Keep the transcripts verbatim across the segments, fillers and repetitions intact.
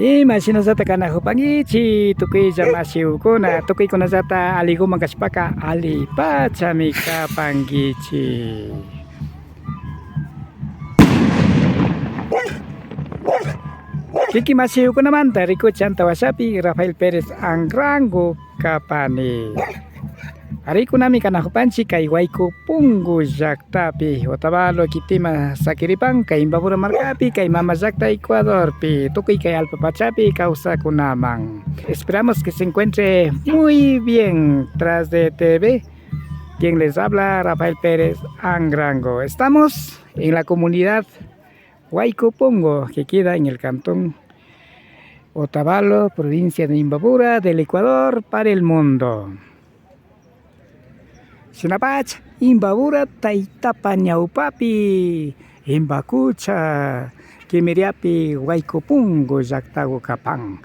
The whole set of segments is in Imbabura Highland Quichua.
Imashinallata kanajupankichik tukuylla mashikuna, tukuykunallata alliguman kashpaka allipachami kapankichik. Kikin mashikukunamanta rikuchi antawashapi Rafael Pérez Anrango kapani. Arikunami kanajupanchik kay Wayku Punku llaktapi, Otavalo kitima sakiripan, kay Imbabura markapi, kay mama llakta Ecuadorpi, tukuy kay allpa pachapi kawsakunaman. Esperamos que se encuentre muy bien tras de T V. Quien les habla, Rafael Pérez Anrango. Estamos en la comunidad Wayku Punku, que queda en el cantón Otavalo, provincia de Imbabura, del Ecuador para el mundo. Shinapacha, Imbabura taytapa ñawpapi, Imbakucha kimiriapi Wayku Punku llaktaku kapan.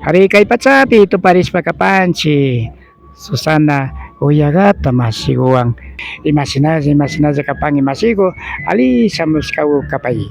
Ari kay pachapi tuparishpa kapanchik Susana Uyagata mashikuwan. Imashinalla, imashinalla kapanki mashiku, alli shamushkaku kapay.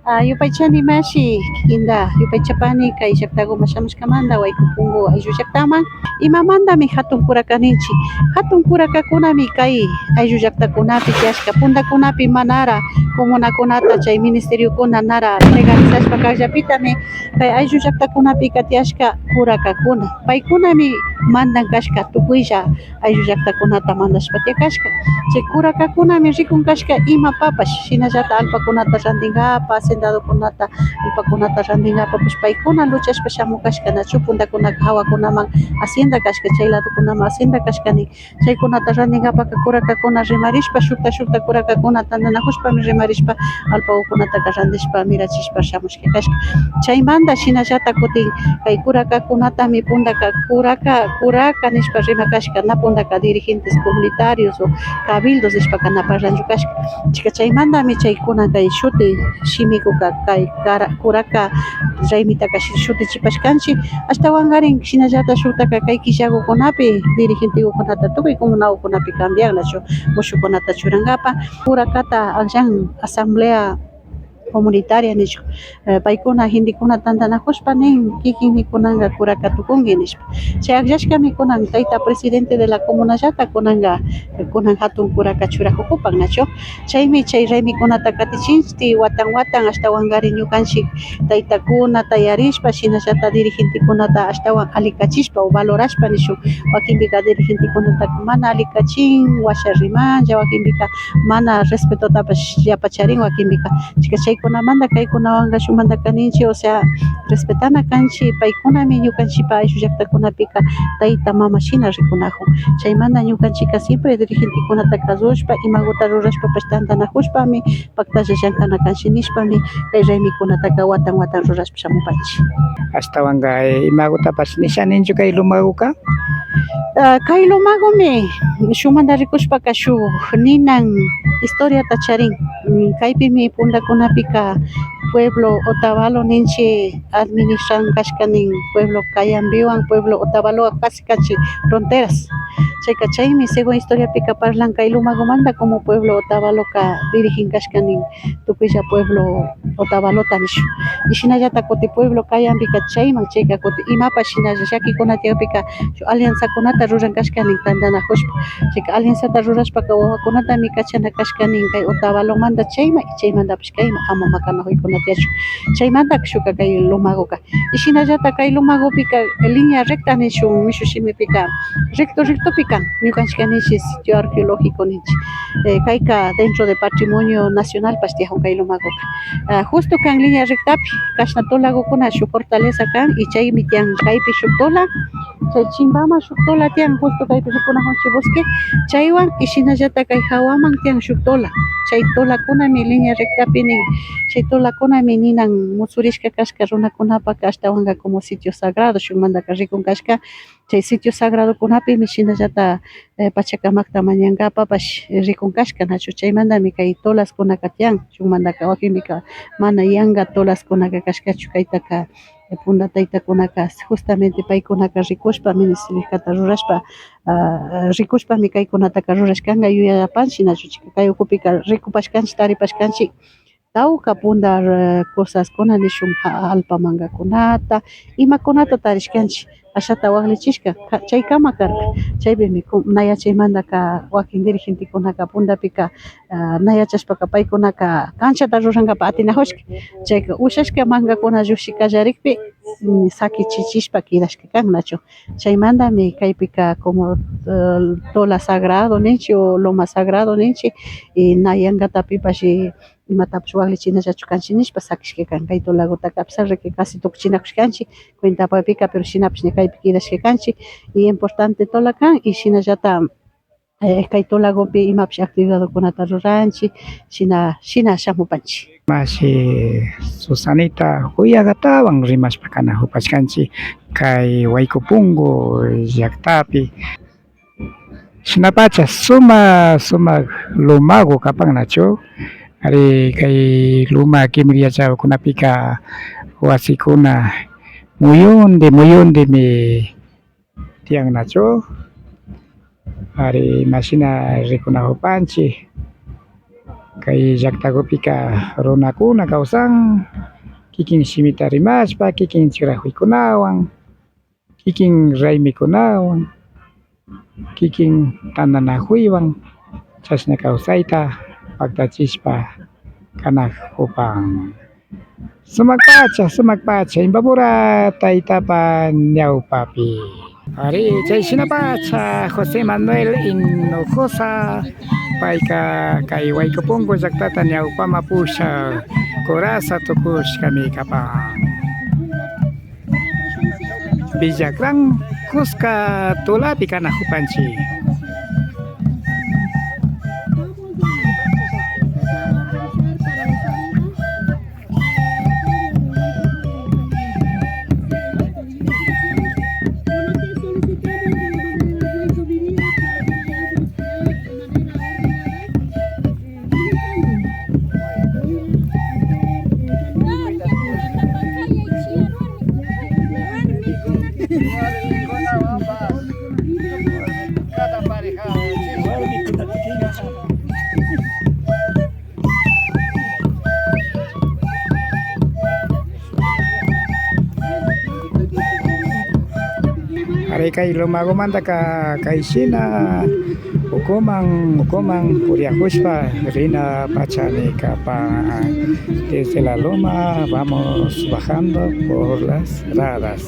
Ah, yupaychani mashi, kikinta yupaychapani kay llaktakuman shamushkamanta, Wayku Punku ayllu llaktaman. Imamantami hatun kuraka ninchik? Hatun kurakakunami kay ayllu llaktakunapi tiyashka, puntakunapi manara comunakunata, chay ministeriokuna nara legalizashpa kakllapitami kay ayllu llaktakunapika tiyashka kurakakuna. Paykunami mandan kashka tukuylla ayllu llaktakunata mandashpa tiyakashka. Chay kurakakunami rikun kashka imapapash, shinallata allpakunata rantinkapa, hacendadokunata, allpakunata rantinkapapash paykuna luchashpa shamuk kashka, nachu? Puntakunaka hawakunaman hacienda kashka, chay ladokunaman hacienda kashka nin. Chaykunata rantinkapaka kurakakuna rimarishpa, shukta shukta kurakakuna tantanakushpami rimarishpa allpakukunataka rantishpa mirachishpa shamushka kashka. Chaymanta shinallata kutin kay kurakakunatami puntaka kuraka, kuraka nishpa rimakashka, na puntaka dirigentes comunitarios o cabildos nishpaka na parlanchu kashka. Chika chaymantami chaykuna kay shuti shimikuka kay kara-, kuraka raymitaka shi-, shutichipashkanchik. Ashtawankarin shinallata shuktaka kay killakukunapi dirigentekukunata tukuy comunakukunapi cambian nachu, mushukunata churankapa. Kurakata akllan asamblea comunitaria nishun. Eh, paykuna gentekuna tantanakushpa nin, kikinmi kunanka kuraka tukunki nishpa. Chay akllashkami kunan tayta presidente de la comunallata kunanka, eh, kunan hatun kuraka churakukupan nachu. Chaymi chay raymikunata katichinchik watan watan, ashtawankarin ñukanchik taytakuna tayarishpa, shinallata dirigentekunata ashtawan allikachishpa o valorashpa nishun. Wakinpika dirigentekunata mana allikachin, washa rimanlla, wakinpika mana respetotapash yapacharin wakinpika. Chika chaykunamanta kaykunawanka shukmantaka ninchik, o sea, respetana kanchik, paykunami ñukanchikpa ayllu llaktakunapika tayta mama shina rikunakun. Chaymanta ñukanchikka siempre dirigentekunata kazushpa, imakuta rurashpapash tantanakushpami paktalla llankana kanchik nishpami kay raymikunataka watan watan rurashpa shamupanchik. Ashtawanka, eh, imakutapash nisha ninchu kay lumakuka? Ah, kay lumakumi shukmanta rikushpaka shuk ninan historiata charin. Mm, kaypimi puntakunapika pueblo Otavalo ninchik administran kashka nin pueblo Cayambiwan pueblo Otavalowan casi casi fronteras. Chayka chaymi según historiapika parlan kay lumakumanta como pueblo Otavaloka dirigin kashka nin tukuylla pueblo Otavalota nishun. Y shinallata kuti pueblo Cayambika chayman chayka kuti imapash shinalla llakikuna tiyakpika shuk alianzakunata ruran kashka nin tantanakushpa. Chayka alianzata rurashpaka wawakunatami kachana kashka nin kay Otavalomanta chayman y chaymantapash kayman ama makanakuykuna tiyachun. Chaymantaka shukka kay lumakuka. Y shinallata kay lumakupika línea recta nishun mishu shimipika recto rectopi kan. Ñukanchikka ninchik sitio arqueológico ninchik. Eh, kayka dentro de patrimonio nacionalpash tiyakun kay lumakuka. Ah, justo kan línea rectapi, kashna tulakukuna shuk fortaleza kan y chaymi tiyan kaypi shuk tula, chay chimbaman shuk tula tiyan, justo kaypi rikunakunchik bosque, chaywan y shinallata kay hawaman tiyan shuk tula. Chay tulakunami línea rectapi nin, chay tulakunami ninan mutsurishka kashka runakunapaka ashtawanka como sitio sagrado shukmantaka rikun kashka. Chay sitio sagradokunapimi shinallata, eh, pachakamakta mañankapapash, eh, rikun kashka nachu. Chaymantami kay tulaskunaka tiyan, shukmantaka wakinpika mana yanka tulaskunaka kashkachu. Kaytaka, eh, punta taytakunaka justamente paykunaka rikushpa, ministirikata rurashpa, ah, rikushpami kaykunataka rurashkanka yuyapanchik nachu. Chika kay ukupika rikupashkanchik, taripashkanchik. tawka punta, eh, cosaskuna nishun, ha-, allpa mankakunata, imakunata tarishkanchik, ashata waklichishka, ka-, chaykama karka. Chaypimi ku-, na yachaymantaka wakin dirigentekunaka puntapika, ah, na yachashpaka paykunaka kanchata rurankapak atinajushka. Chayka ushashka mankakuna llukshikallarikpi, mm, sakichichishpa kidashka kan nachu. Chaymantami kaypika como, eh, tola sagrado ninchik o loma sagrado ninchik, y na yankatapipash imatapash waklichinallachu kanchik nishpa sakishka kan. Kay tolagutaka a pesar de que casi tukuchinakushkanchik cuentapakpika, pero shinapash ña kaypi kidashka kanchik, y importante tola kan, y shinallata, eh, kay tolagupi imapash actividadkunata ruranchik, shina, shina shamupanchik. Mashi Susanita Juyagatawan rimashpa kanajupashkanchik kay Waykupunku llaktapi. Shinapacha sumak, sumak lomagu kapan nachu. Ari, kay loma kimiriyachakunapika wasikuna muyundi, muyundimi tiyan nachu. Ari, imashina rikunajupanchik, kay llaktagupika runakuna kawsan, kikin shimita rimashpa, kikin churajuykunawan, kikin raymikunawan, kikin tantanajuywan chashna kawsayta paktachishpa kanajupan. Sumak pacha, sumak pacha, Imbabura taytapa ñawpapi. Ari, chay shinapacha José Manuel Hinojosa, payka kay Waykupunku llaktata ñawpama pushak coraza tukushkami kapan. Villa Gran kuska tolapi kanajupanchik. Ari, kay lomagumantaka kay shina ukuman, ukuman puriajushpa rina pachami kapan. Desde la loma vamos bajando por las gradas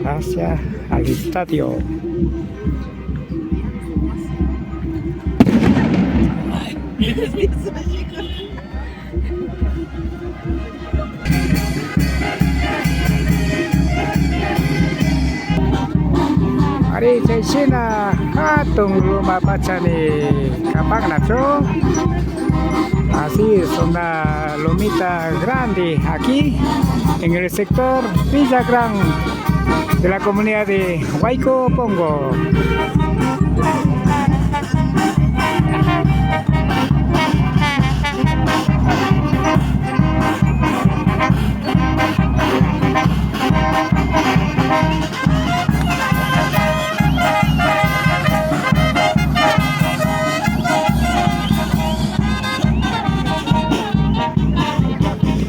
hacia al estadio. Ari, chay shina jatun loma pachami kapan nachu. Así es, una lomita grande aquí en el sector Villa Gran de la comunidad de Huayco Pongo.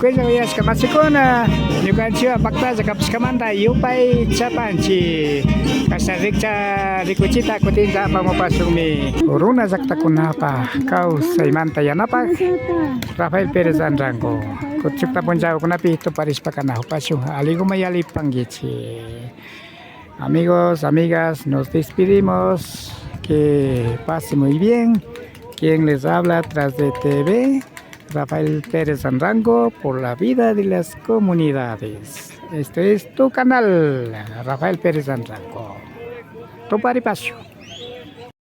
Tukuylla uyashka mashikuna, ñukanchikwan paktalla kapashkamanta yupaychapanchik. Kashna rikcha rikuchita kutinlla apamupashunmi. Runa llaktakunapak kawsaymanta yanapak Rafael Pérez Anrango. Kuchukta punllakunapi tuparishpa kanajupashun. Aliguman yallipankichik. Amigos, amigas, nos despedimos. Que pase muy bien. Quien les habla tras de T V, Rafael Pérez Anrango, por la vida de las comunidades. Este es tu canal, Rafael Pérez Anrango. Tuparipashun.